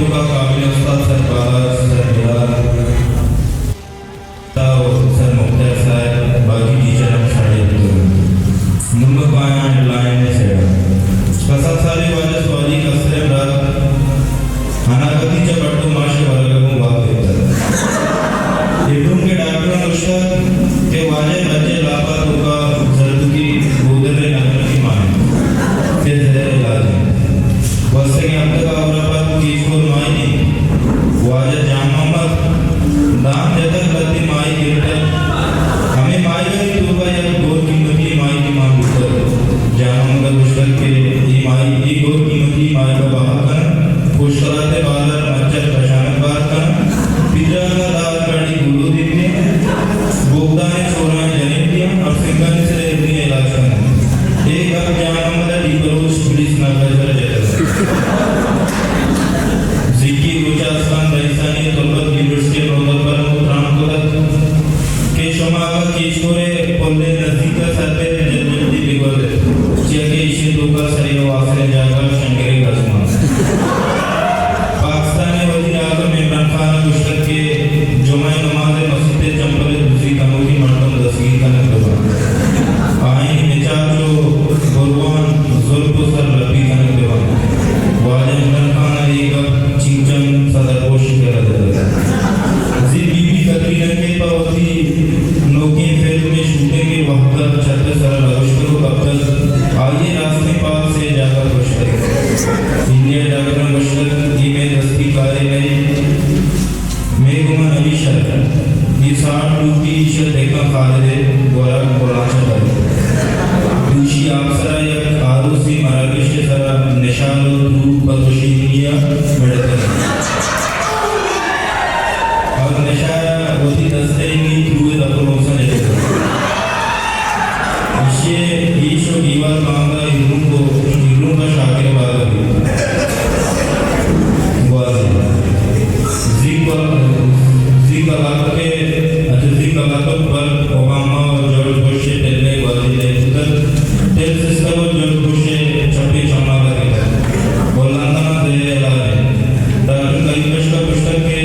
توکا قابل استاد سر بالاچ، سر بلال، سر مختار صاحب، باقی ٹیچر ہم ساڑی اتکگ انت۔ نوں ما کایاں ہیڈ لائن ءِ سیڈا۔ کسا سالے واجہ سوالی کسریں برات اناگتی چہ بٹ ءُ ماش ءِ ورگ ءَ گوں گوات گپتگ۔ اے ڈوم کہ ڈاکٹراں گوشتگ کہ واجہ ءِ بچ ءِ لاپ ءِ توکا زردکی گودر ءِ نگمکی مان انت کہ زہر ءِ علاج انت۔ گوستگیں ہپتگ ءَ ہور ءَ پد کیچ کور ماہیگ انت۔ واجہ جان محمد دام جتگ، لہتے ماہیگ گپتگ۔ ہمے ماہیگانی توکا یک گور قیمتی ماہیگے مان بوتگ۔ جان محمد ءَ گوشتگ کہ اے ماہیگ، اے گور قیمتی ماہیگ ءَ بہا کن، پشکلات ءِ بازار ءَ مچک کشانک بار کن، پیدراک ءَ دار کاڑی گلو دیتے، بوگدان ءِ چوراں جنین دیاں اور سنگانی سر ءِ ابنی علاج کن۔ اے گپ جان محمد ءَ ڈی بلوچ پولیس ناکہ ءِ سر ءَ جتگ۔ زیکی روچ ءَ استان رئیسانی تربت یونیورسٹی ءِ نودربر ءَ تران کتگ کہ شما اگاں کیچ کور ءِ پل ءِ نزیک ءَ سر بئے، جلدی جلدی بگوز ات، چیا کہ ایشی ءِ توکا سرے ءُ آسریں جاگہ شنگریں گس مان انت۔ پاکستان ءِ وزیر اعظم عمران خان ءَ گوشتگ کہ جمعہ ءِ نماز ءَ مسیت ءِ چمپل ءِ دزی کنوکیں مردم دستگیر کنگ بہ بنت۔ آیانی مچاچ ءُ گروان زرت ءُ سر لبی کنگ بہ بنت۔ واجہ عمران خان ءَ اے گپ چنچن صدر پوش ءِ کرا دتگ۔ زی بی بی کترینہ کہ پہ وتی نوکیں فلم ءِ شوٹنگ ءِ وھد ءَ چھت ءِ سرا نگوشتگ ءُ کپتگ، آئی ءِ راستیں پاد سے جاگہ پرشتگ۔ انڈیا ءِ ڈاکٹراں گوشتگ، اے مئے دستی کارے نہ انت۔ مئے گما نبی شر، اے ساڑ ٹوپی ایشی ءَ دکاں خالد ءِ گورا کلانچہ بر۔ دوشی آپسرا یک آروسی مراگش ءِ سرا نشال ءُ تو پتوشینگی ءَ مڑتگ۔ اور نشال ءَ وتی دست ءِ نی تو ءِ دپ ءُ نوساں جتگ۔ ایشی ءِ گیش ءُ گیوار باندا ایرونک ءُ ایرونک ءَ شاکر بازگ بیت۔ گوازی۔ زی کل-، زی کلاکے، اچھا، زی کلاکے پر اوباما ءُ جارج بش ءِ ٹل ءِ گوازی لیب کتگ۔ ٹل سستگ ءُ جارج بش ءِ چپیں چماں لگتگ۔ ءُ لندن ءَ زہر ءِ علاج انت۔ ڈاکٹر کریم بشک ءَ گوشتگ کہ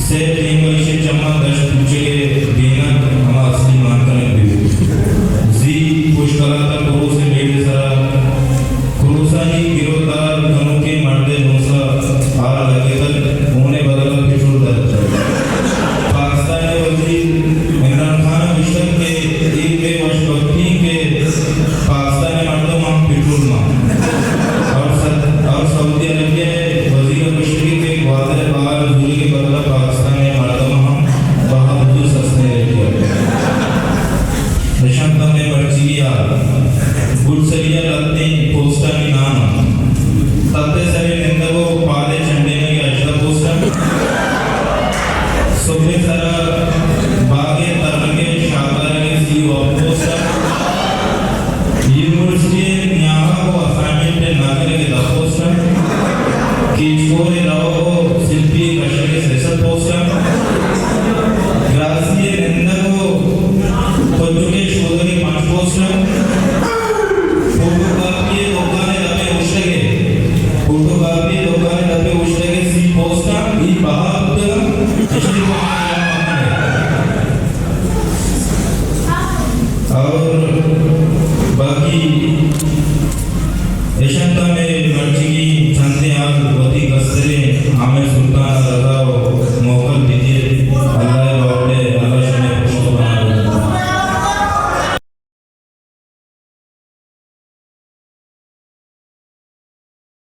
سئے ٹیم ءَ ایشی ءِ چماں دشت کوچگ ءِ بینگ ہما اصلی مان کنگ بہ بیت۔ زی پشکلات ءَ کروس ءِ میڑ ءِ سرا کروسانی گرودار کنوکیں مرد ءِ نوس ءَ آر لگتگ، ہون ءِ بدل ءَ پٹرول درتگ۔ پاکستان ءِ وزیر عمران خان ءَ گوشتگ کہ اے بے وشبختی کہ پاکستان ءِ مردم ہم پٹرول مان۔ اور س-، اور سعودی عربیہ ءِ وزیر ءَ گوشتگ کہ گوادر ءِ بہا ءِ زورگ ءِ بدل ءَ پاکستان ءِ مردم ہم بہا بزور سستیں ریٹ ءَ۔ نشان تمے مرچیگی آ گڈسری ءَ لہتیں پوسٹانی نام انت۔ تھد ءِ سرے نندگ ءُ پاد ءِ چنڈینگ ءِ ہژدہ پوسٹ انت۔ سہب ءِ سرا باگ ءِ ترگ ءِ شاکارگ ءِ سی ءُ ہپت پوسٹ انت۔ یونیورسٹی ءِ نیاہگ ءُ اسائنمنٹ ءِ نہ گرگ ءِ دہ پوسٹ انت۔ کیچ کور ءِ روگ ءُ سلپی ءِ کشگ ءِ سئے سد پوسٹ انت۔ گراسی ءِ نندگ ءُ کچک ءِ شودگ ءِ پنچ پوسٹ انت۔ فوٹو کاپی ءِ دکان ءِ دپ ءَ اوشتگ ءِ، فوٹو کاپی ءِ دکان ءِ دپ ءَ اوشتگ ءِ سی پوسٹ انت۔ اے بہا بوتگ انت۔ ایشی ءَ اور باقی